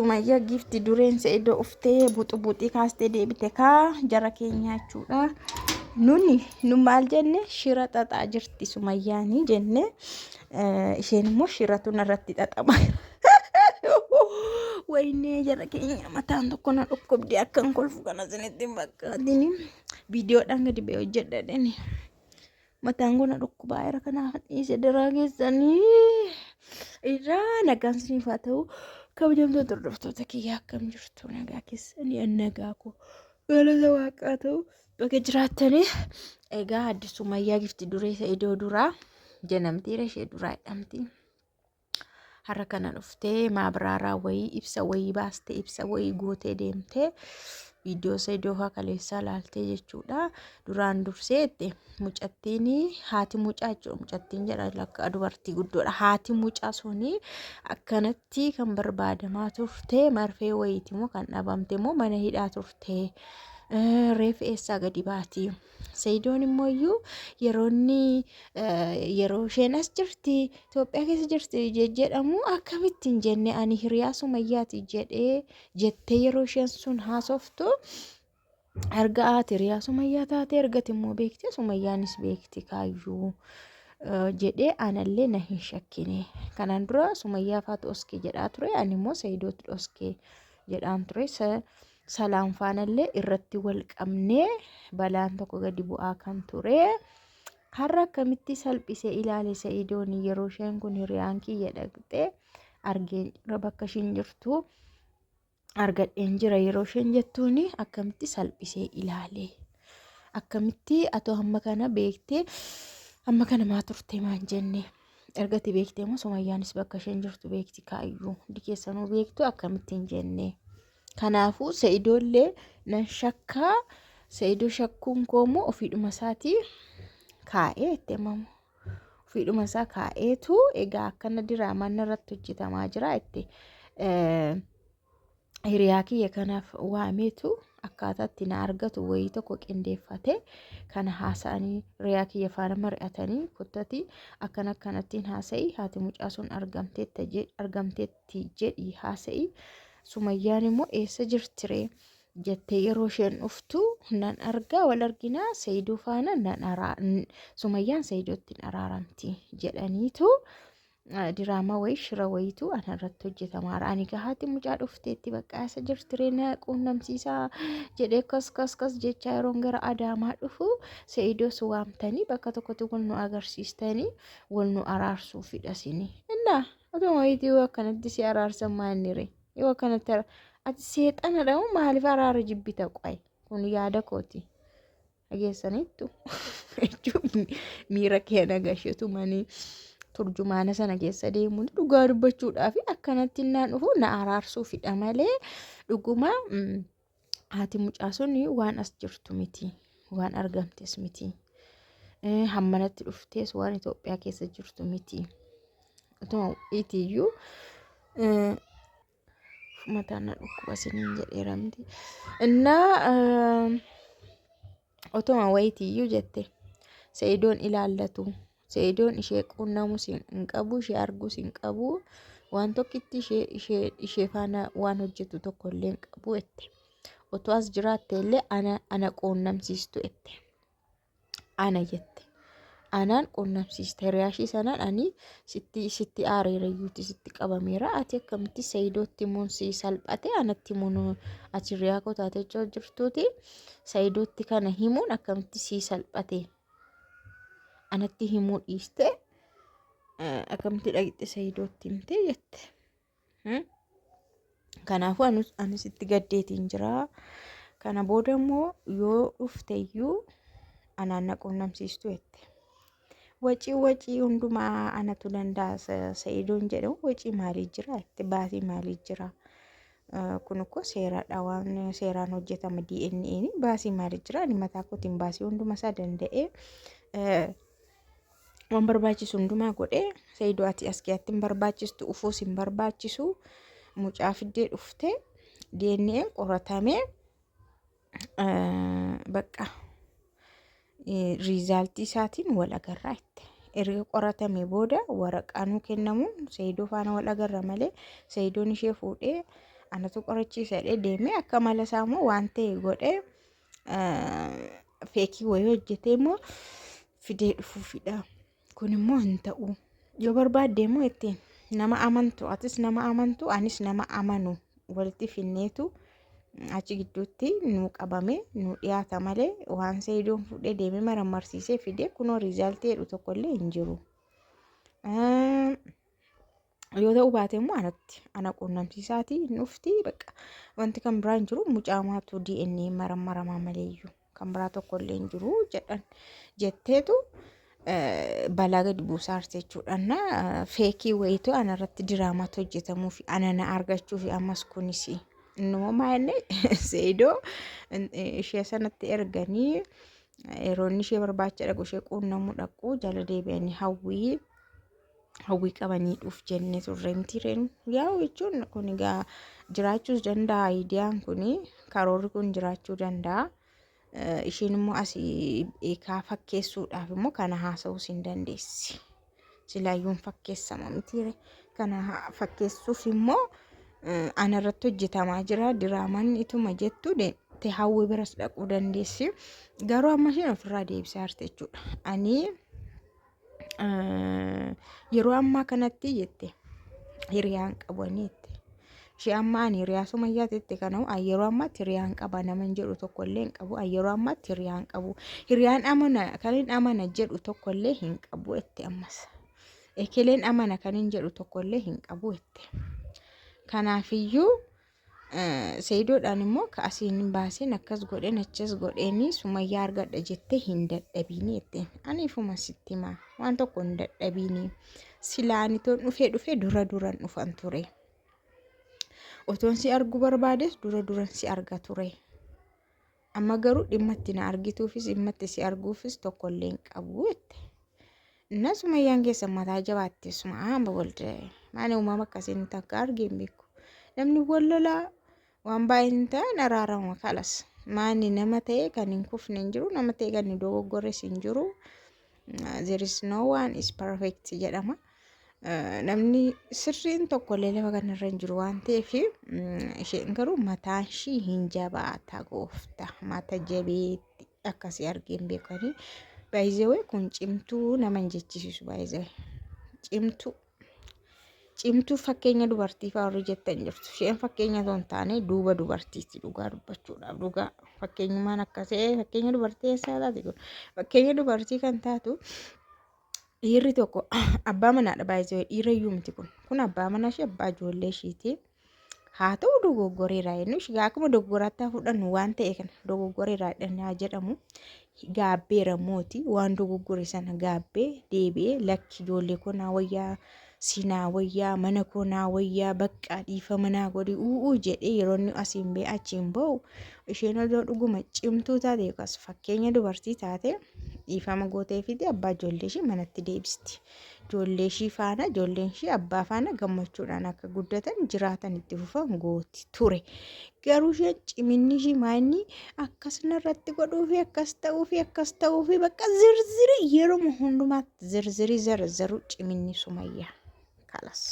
Sumayyaa giifti dureen Se'idoo uftee buxubuxii kaastee deebite kaa jara keenyaa jechuudha. Nuni nu maal jenne shira xaxaa jirti Sumayyaanii jenne isheen immoo shiratu narratti xaxama. Waynee jara keenya mataan tokko na dhukkubdi akkan kolfu kana isinitti hin fakkaatin. Viidiyoodhaan gadi ba'ee hojjedha jedhani. Mataan kun na dhukkubaa jira kanaaf dhiise daraa keessanii irraa nagaan isiniif haa ta'u. Kabajamtoota hordoftoota kiyyaa akkam jirtu nagaa keessanii an nagaa koo galata waaqaa ta'u baga jiraattanii. Egaa adde Sumayyaa gifti duree Sa'idoo duraa jedhamtiira ishee duraa jedhamti. Har'a kana dhuftee maabraaraa wayii ibsa wayii baastee ibsa wayii gootee deemtee viidiyoo Sa'idoo faa kaleessaa laaltee jechuudha. Duraan dursee itti mucattiin haati mucaa jechuudha. Mucattiin jedha lakka dubartii guddoodha. Haati mucaa suni akkanatti kan barbaadamaa turte marfee wayiiti moo kan dhabamte moo mana hidhaa turte. Reeffi eessaa gadi baati? Sayidoon immoo iyyuu yeroo inni yeroo isheen as jirti Itoophiyaa keessa jirti jedhamu akkamitti hin jenne ani hiriyaa Sumayyaati jedhee jettee yeroo isheen sun haasoftu erga ati hiriyaa Sumayyaa taate ergati immoo beekte Sumayyaanis beekti kaayyuu jedhee anallee na hin shakkine. Kanaan dura Sumayyaa faatu oskee jedhaa ture ani immoo Sayidootu dhoskee jedhaan ture. Salaam faanallee irratti wal qabnee balaan tokko gadi bu'aa kan ture. Har'a akkamitti salphisee ilaale Sa'idoon yeroo isheen kun hiriyaan kiyya dhaqxee argeen jira bakka ishiin jirtu argadheen jira yeroo isheen jettuun akkamitti salphisee ilaale. Akkamitti atoo hamma kana beektee hamma kana maa turte maan jenne. Ergati beektee immoo Sumayyaanis bakka isheen jirtu beekti kaayyuu hundi keessanuu beektu akkamitti hin jenne. Kanaafuu Sa'idoollee nan shakkaa. Sa'idoo shakkuun koo immoo ofiidhuma isaatii kaa'ee itti himamu. Ofiidhuma isaa kaa'eetu egaa akkana diraamaan irratti hojjetamaa jira itti. Hiriyaa kiyya kanaaf waameetu akkaataa itti na argatu wayii tokko qindeeffate kana haasa'anii hiriyaa kiyya faana mari'atanii kuttati akkana akkanattiin haasa'i haati mucaa sun argamteetti jedhi haasa'i Sumayyaan immoo eessa jirtiree jettee yeroo isheen dhuftu nan argaa wal arginaa Sayidoo faana nan araa Sumayyaan Sayidootti hin araaramti jedhaniitu diraamaa wayii shira wayiitu ana irratti hojjetamaara. Ani gahaatti mucaa dhufteetti bakka eessa jirtiree na quunnamsiisaa jedhee kas kas kas jechaa yeroon gara Adaamaa dhufu Sayidoos waamtanii bakka tokkotti wal nu agarsiistanii wal nu araarsuufidha sini. Innaa Otuma wayiitii yoo akkanatti si araarsan maal ree? Yoo akkanatti ati seexanadha moo maaliif araara jibbita qoy? Kun yaada kooti. Dhageessaniittu jechuun miira kee nagashetu manii turjumaana sana keessa deemuun dhugaa dubbachuudhaaf akkanatti innaan dhufu na araarsuufidha malee dhuguma haati mucaa sun waan as jirtu miti waan argamtes miti hammanatti dhuftees waan Itoophiyaa keessa jirtu miti. Otuma itiyyuu mataan na dhukkuba isiniin jedheera miti. Innaa otuma wayitiyyuu jette Sa'idoon ilaallatu Sa'idoon ishee quunnamus hin qabu ishee arguus hin qabu waan tokkitti ishee ishee ishee faana waan hojjetu tokko illee hin qabu jette. Otoo as jiraatte illee ana ana quunnamsiistu jette. Ana jette. Anaan quunnamsiista hiriyaa ishii sanaan ani sitti sitti aareerayyuuti sitti qabameera ati akkamitti Sa'idootti himuun si salphate anatti himuun ati hiriyaa koo taatee jirtuuti Sa'idootti kana himuun akkamitti si salphate anatti himuu dhiiste akkamitti dhaqxe Sa'idootti himte jette. Kanaafuu anis itti gaddeetiin jira. Kana booda immoo yoo dhufte iyyuu anaan na quunnamsiistu jette. Wacii wacii hundumaa anatu danda'a Sa'idoon jedhamu wacii maalii jira jette baasii maalii jira. Kun ukkoo seeradha waan seeraan hojjetama DNA baasii maalii jira ani mataa kootiin baasii hunduma isaa danda'ee waan barbaachisu hundumaa godhee Sa'iidoo ati as keetti hin barbaachistu ufuus hin barbaachisu mucaa fiddee dhuftee DNA qoratamee bakka riizaaltii isaatiin wal agarraa itti. Erga qoratame booda waraqaa nuu kennamuun Sa'iidoo faana wal agarra malee Sa'iidoon ishee fuudhee Anatu qorachiisa jedhee deemee akka mala isaa immoo waan ta'e godhee feekii wayii hojjetee immoo fidee dhufuufidha. Kun immoo hin ta'u. Yoo barbaadde immoo ittiin nama amantu atis nama amantu anis nama amanu walitti finneetu achi gidduutti nu qabame nu dhiyaata malee waan Sayidoon fuudhee deemee marammarsiisee fidee kunoo riizaaltii jedhu tokkollee hin jiru. Yoo ta'uu baate immoo anatti ana quunnamsiisaatii hin dhufti bakka wanti kan biraa hin jiru mucaamaatu DNA marammaramaa maleeyyuu kan biraa tokkollee hin jiru jedhan jetteetu balaa gadi buusaa jirti jechuudha. Na feekii wayiitu ana irratti diraamaatu hojjetamuu fi ana na argachuu fi ammas kunis innuma maallee Seedoo ishee sanatti erganii yeroo inni ishee barbaacha dhaqu ishee quunnamuu dhaqu jala deebi'anii hawwii hawwii qabanii dhuuf jennee turre miti reen yaa'u jechuun kun egaa jiraachuus danda'a idiyaan kun karoorri kun jiraachuu danda'a. Isheen immoo asii eekaa fakkeessuudhaaf immoo kana haasa'uus hin dandeessi. Silaayyuun fakkeessama miti kana fakkeessuuf immoo ana irratti hojjetamaa jira diraamaan ituma jettu deemte hawwii biras dhaquu dandeessi. Garuu amma isheen ofirraa deebisaa jirti jechuudha. Ani yeroo ammaa kanatti jette hiriyaan qabanii jette. Ishee amma ani hiriyaa sumayyaa jette kana ani yeroo ammaatti hiriyaan qaba nama hin jedhu tokko illee hin qabu. Ani yeroo ammaatti hiriyaan qabu. Hiriyaan amana kan hin amana jedhu tokko illee hin qabu jette ammas. Ekeleen amana kan hin jedhu tokko illee hin qabu jette. Kanaafiyyuu Seyidoodhaan immoo ka asiin hin baasiin akkas godheen achas godheen sumayyaa argadha jettee hin dadhabiini jetteen. Ani ifuma sitti himaa waan tokko hin dadhabiini. Silaa ani toon dhufee dhufee dura duran dhufan ture. Otoon si arguu barbaades dura duran si arga ture. Amma garuu dhimma itti na argituufis dhimma itti si arguufis tokkollee hin qabu jette. Inna sumayyaan keessa mataa jabaatte suma aamba walde maani uumama akkasiin takka argee hin beeku. Namni wal lolaa waan baay'een hin ta'an araarama kalas. Maani nama ta'e kan hin kufne hin jiru nama ta'e kan hin dogoggorres hin jiru. There is no one is perfect jedhama. Namni sirriin tokko illee lafa kanarra hin jiru waan ta'eef isheen garuu mataan ishii hin jabaata goofta mata jabeetti akkasii argee hin beekanii. Baay'ee kun cimtuu nama hin jechisiisu baay'ee cimtuu. Cimtuu fakkeenya dubartii fa'aa warri jettan jirtu. Isheen fakkeenya osoo hin taane duuba dubartiiti dhugaa dubbachuudhaaf dhugaa fakkeenyummaan akkasii fakkeenya dubartii eessaa taate kun fakkeenya dubartii kan taatu dhiirri tokko abbaa manaadha baay'ee dhiira iyyuu miti kun kun abbaa manaa ishee abbaa ijoollee ishiiti. Haa ta'u dogoggoreera jennu ishee akkuma dogoggoraatti haa fudhannu waan ta'e kana dogoggoreera jedhanii haa jedhamu gaabbeera mooti waan dogoggore sana gaabbee deebi'ee lakki ijoollee koo naa wayyaa si naa wayyaa mana koo naa wayyaa baqqaa dhiifama naa godhi u'uu jedhee yeroo inni asiin ba'e achiin ba'u isheen odoo dhuguma cimtuu taate yookaas fakkeenya dubartii taate dhiifama gooteefiti abbaa ijoollee ishee manatti deebisti. Ijoollee ishii faana ijoolleen ishii abbaa faana gammachuudhaan akka guddatan jiraatan itti fufan gooti ture. Garuu isheen ciminni ishii maayinni akkas narratti godhuufi akkas ta'uufi akkas ta'uufi bakka zirzirii yeruma hundumaatti zirzirii zarazzaru ciminni sumayyaa. Kalas.